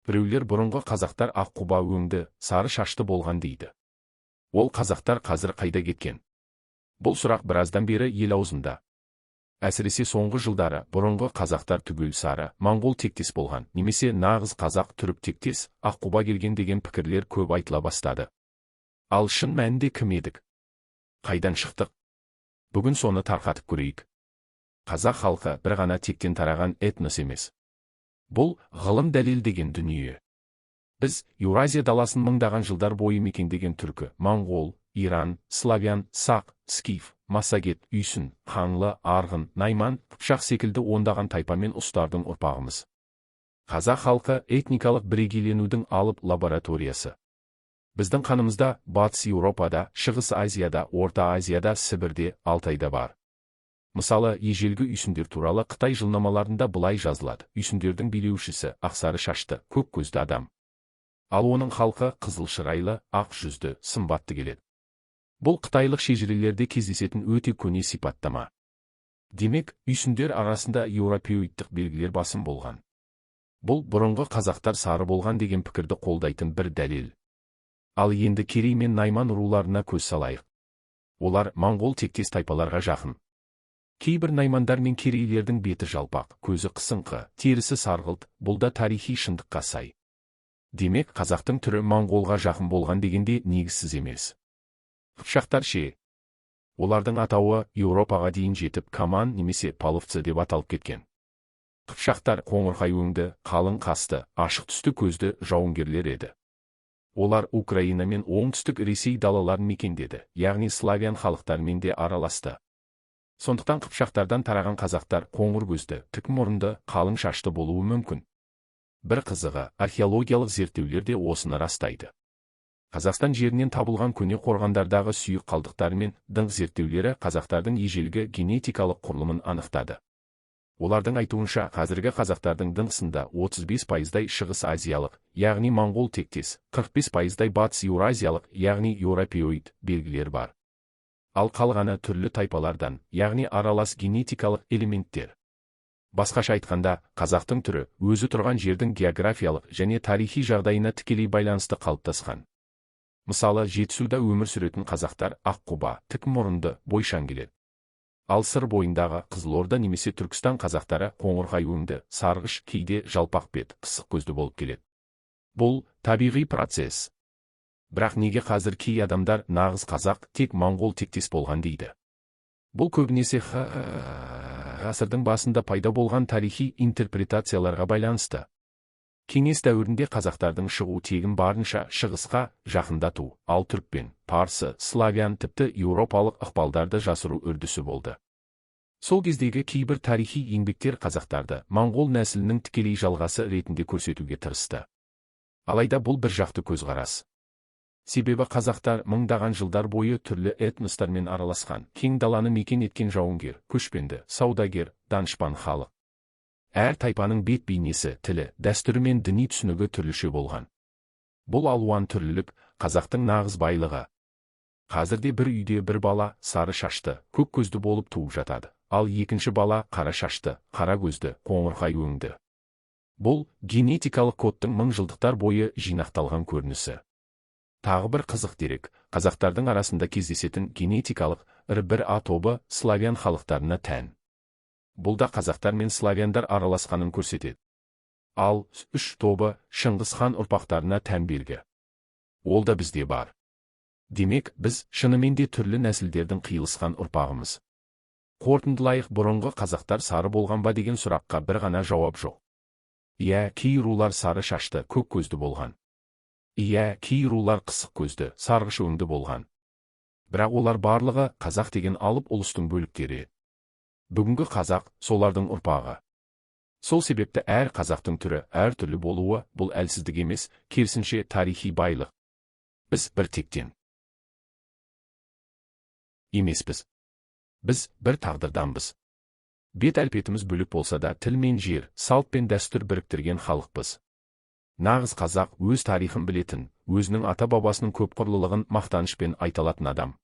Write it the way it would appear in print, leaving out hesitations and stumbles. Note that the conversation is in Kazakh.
Біреулер бұрынғы қазақтар аққұба өңді, сары шашты болған дейді. Ол қазақтар қазір қайда кеткен? Бұл сұрақ біраздан бері ел аузында. Әсіресе соңғы жылдары бұрынғы қазақтар түгел сары, моңғол тектес болған, немесе нағыз қазақ түрік тектес, аққұба келген деген пікірлер көп айтыла бастады. Ал шын мәнінде кім едік? Қайдан шықтық? Бүгін соны тарқатып көрейік. Қазақ халқы бір ғана тектен тараған этнос емес. Бұл ғылым дәлелдеген дүние. Біз Еуразия даласын мыңдаған жылдар бойы мекендеген түркі, моңғол, иран, славян, сақ, скиф, массагет, үйсін, қаңлы, арғын, найман, қыпшақ секілді ондаған тайпа мен ұстардың ұрпағымыз. Қазақ халқы этникалық бірегейленудің алып лабораториясы. Біздің қанымызда Батыс Еуропада, Шығыс Азияда, Орта Азияда, Сібірде, Алтайда бар. Мысалы, ежелгі үйсіндер туралы Қытай жылнамаларында былай жазылады: үйсіндердің билеушісі ақсары шашты, көк көзді адам. Ал оның халқы қызыл шырайлы, ақ жүзді, сымбатты келеді. Бұл қытайлық шежірелерде кездесетін өте көне сипаттама. Демек, үйсіндер арасында еуропеоидтық белгілер басым болған. Бұл бұрынғы қазақтар сары болған деген пікірді қолдайтын бір дәлел. Ал енді Керей мен Найман руларына көз салайық. Олар моңғол тектес тайпаларға жақын. Кейбір наймандар мен керейлердің беті жалпақ, көзі қысыңқы, терісі сарғылт, бұл да тарихи шындыққа сай. Демек, қазақтың түрі моңғолға жақын болған дегенде негізсіз емес. Қыпшақтар ше? Олардың атауы Еуропаға дейін жетіп, каман немесе половцы деп аталып кеткен. Қыпшақтар қоңырқай өңді, қалың қасты, ашық түсті көзді жауынгерлер еді. Олар Украина мен оңтүстік Ресей далаларын мекендеді, яғни славян халықтарымен де араласты. Сондықтан қыпшақтардан тараған қазақтар қоңыр көзді, тік мұрынды, қалың шашты болуы мүмкін. Бір қызығы, археологиялық зерттеулер де осыны растайды. Қазақстан жерінен табылған көне қорғандардағы сүйек қалдықтары мен ДНҚ зерттеулері қазақтардың ежелгі генетикалық құрылымын анықтады. Олардың айтуынша, қазіргі қазақтардың ДНҚ-сында 35%-дай шығыс азиялық, яғни моңғол тектес, 45%-дай батыс еуразиялық, яғни еуропеоид белгілер бар. Ал қалғаны түрлі тайпалардан, яғни аралас генетикалық элементтер. Басқаша айтқанда, қазақтың түрі өзі тұрған жердің географиялық және тарихи жағдайына тікелей байланысты қалыптасқан. Мысалы, Жетісуда өмір сүретін қазақтар аққұба, тік мұрынды, бойшаң келеді. Ал Сыр бойындағы Қызылорда немесе Түркістан қазақтары қоңырқай өңді, сарғыш, кейде жалпақ бет, қысық көзді болып келеді. Бұл табиғи процесс. Бірақ неге қазір кей адамдар нағыз қазақ тек моңғол тектес болған дейді? Бұл көбінесе х ғасырдың басында пайда болған тарихи интерпретацияларға байланысты. Кеңес дәуірінде қазақтардың шығу тегін барынша шығысқа жақындату, ал түрікпен, парсы, славян, тіпті еуропалық ықпалдарды жасыру үрдісі болды. Сол кездегі кейбір тарихи еңбектер қазақтарды моңғол нәсілінің тікелей жалғасы ретінде көрсетуге тырысты. Алайда бұл бір жақты көзқарас. Себебі қазақтар мыңдаған жылдар бойы түрлі этностармен араласқан, кең даланы мекен еткен жауынгер, көшпенді, саудагер, данышпан халық. Әр тайпаның бет бейнесі, тілі, дәстүрі мен діни түсінігі түрліше болған. Бұл алуан түрлілік қазақтың нағыз байлығы. Қазірде бір үйде бір бала сары шашты, көк көзді болып туып жатады, ал екінші бала қара шашты, қара көзді, қоңырқай өңді. Бұл генетикалық кодтың мың жылдықтар бойы жинақталған көрінісі. Тағы бір қызық дерек: қазақтардың арасында кездесетін генетикалық R1a тобы славян халықтарына тән. Бұл да қазақтар мен славяндар араласқанын көрсетеді. Ал үш тобы Шыңғыс хан ұрпақтарына тән белгі. Ол да бізде бар. Демек, біз шынымен де түрлі нәсілдердің қиылысқан ұрпағымыз. Қорытындылайық: бұрынғы қазақтар сары болған ба деген сұраққа бір ғана жауап жоқ. Иә, кей рулар сары шашты, көк көзді болған. Иә, кей рулар қысық көзді, сарғыш өңді болған. Бірақ олар барлығы қазақ деген алып ұлыстың бөліктері. Бүгінгі қазақ солардың ұрпағы. Сол себепті әр қазақтың түрі әртүрлі болуы бұл әлсіздік емес, керісінше, тарихи байлық. Біз бір тектен емеспіз. Біз бір тағдырданбыз. Бет әлпетіміз бөлек болса да, тіл мен жер, салт пен дәстүр біріктірген халықпыз. Нағыз қазақ өз тарихын білетін, өзінің ата-бабасының көпқырлылығын мақтанышпен айта алатын адам.